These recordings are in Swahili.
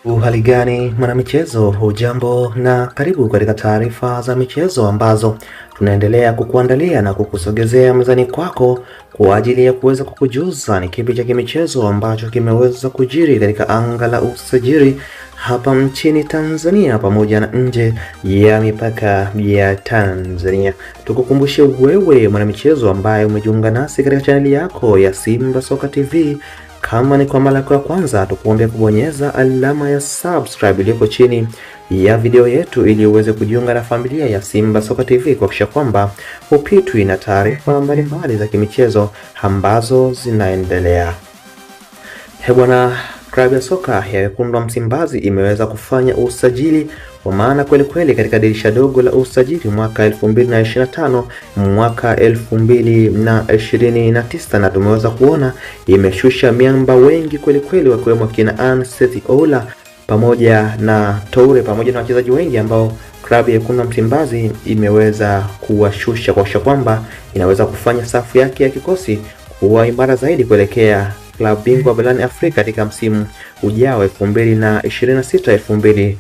Uhali gani mwanamichezo, hujambo na karibu katika taarifa za michezo ambazo tunaendelea kukuandalia na kukusogezea mezani kwako kwa ajili ya kuweza kukujuza ni kipi cha kimichezo ambacho kimeweza kujiri katika anga la usajili hapa nchini Tanzania pamoja na nje ya mipaka ya Tanzania. Tukukumbushe wewe mwanamichezo ambaye umejiunga nasi katika chaneli yako ya Simba Soka TV, kama ni kwa mara yako ya kwanza, tukuombe kubonyeza alama ya subscribe iliyoko chini ya video yetu ili uweze kujiunga na familia ya Simba Soka TV kuhakikisha kwamba hupitwi na taarifa mbalimbali za kimichezo ambazo zinaendelea. He bwana, klabu ya soka ya Wekundu wa Msimbazi imeweza kufanya usajili wa maana kweli kweli katika dirisha dogo la usajili mwaka 2025 mwaka 2029, na tumeweza kuona imeshusha miamba wengi kweli kweli, wakiwemo kina Anset Ola pamoja na Toure pamoja na wachezaji wengi ambao klabu ya Wekundu wa Msimbazi imeweza kuwashusha kuhakikisha kwamba inaweza kufanya safu yake ya kikosi kuwa imara zaidi kuelekea klabu bingwa barani Afrika katika msimu ujao 2026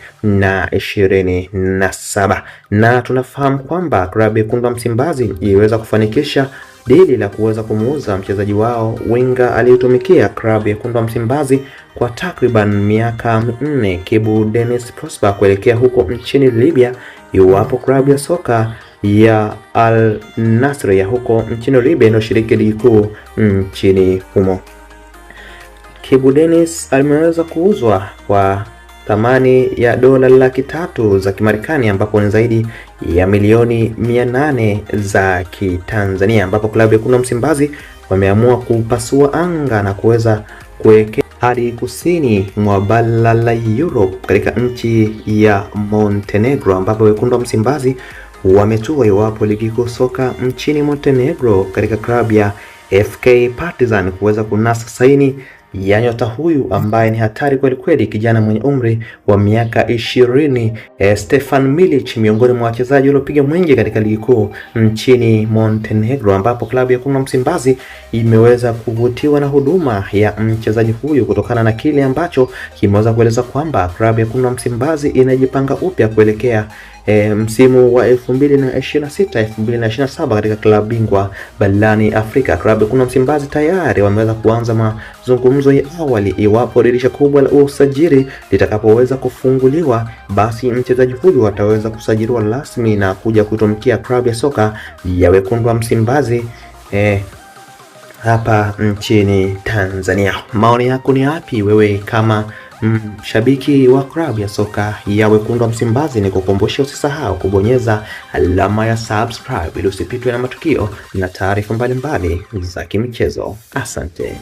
2027. Na tunafahamu kwamba klabu ya Wekundu wa Msimbazi iliweza kufanikisha dili la kuweza kumuuza mchezaji wao winga aliyetumikia klabu ya Wekundu wa Msimbazi kwa takriban miaka 4, Kibu Dennis Prosper kuelekea huko nchini Libya, iwapo klabu ya soka ya Al Nassr ya huko nchini Libya inayoshiriki ligi kuu nchini humo. Kibu Dennis alimeweza kuuzwa kwa thamani ya dola 300,000 za Kimarekani ambapo ni zaidi ya milioni 800 za Kitanzania, ambapo klabu ya Wekundu wa Msimbazi wameamua kupasua anga na kuweza kuelekea hadi kusini mwa bara la Europe katika nchi ya Montenegro, ambapo Wekundu wa Msimbazi wametua iwapo ligi kuu soka nchini Montenegro katika klabu ya FK Partizan kuweza kunasa saini ya nyota huyu ambaye ni hatari kweli kweli, kijana mwenye umri wa miaka 20, Stefan Milic, miongoni mwa wachezaji waliopiga mwingi katika ligi kuu nchini Montenegro, ambapo klabu ya Wekundu wa Msimbazi imeweza kuvutiwa na huduma ya mchezaji huyu kutokana na kile ambacho kimeweza kueleza kwamba klabu ya Wekundu wa Msimbazi inajipanga upya kuelekea msimu wa 2026 2027 katika klabu bingwa barani Afrika. Klabu ya Wekundu wa Msimbazi tayari wameweza kuanza mazungumzo ya awali. Iwapo dirisha kubwa la usajili litakapoweza kufunguliwa, basi mchezaji huyu ataweza kusajiliwa rasmi na kuja kutumikia klabu ya soka ya Wekundu wa Msimbazi hapa nchini Tanzania. Maoni yako ni yapi wewe kama mshabiki wa klabu ya soka ya Wekundu wa Msimbazi? Ni kukumbusha usisahau kubonyeza alama ya subscribe ili usipitwe na matukio na taarifa mbalimbali za kimichezo. Asante.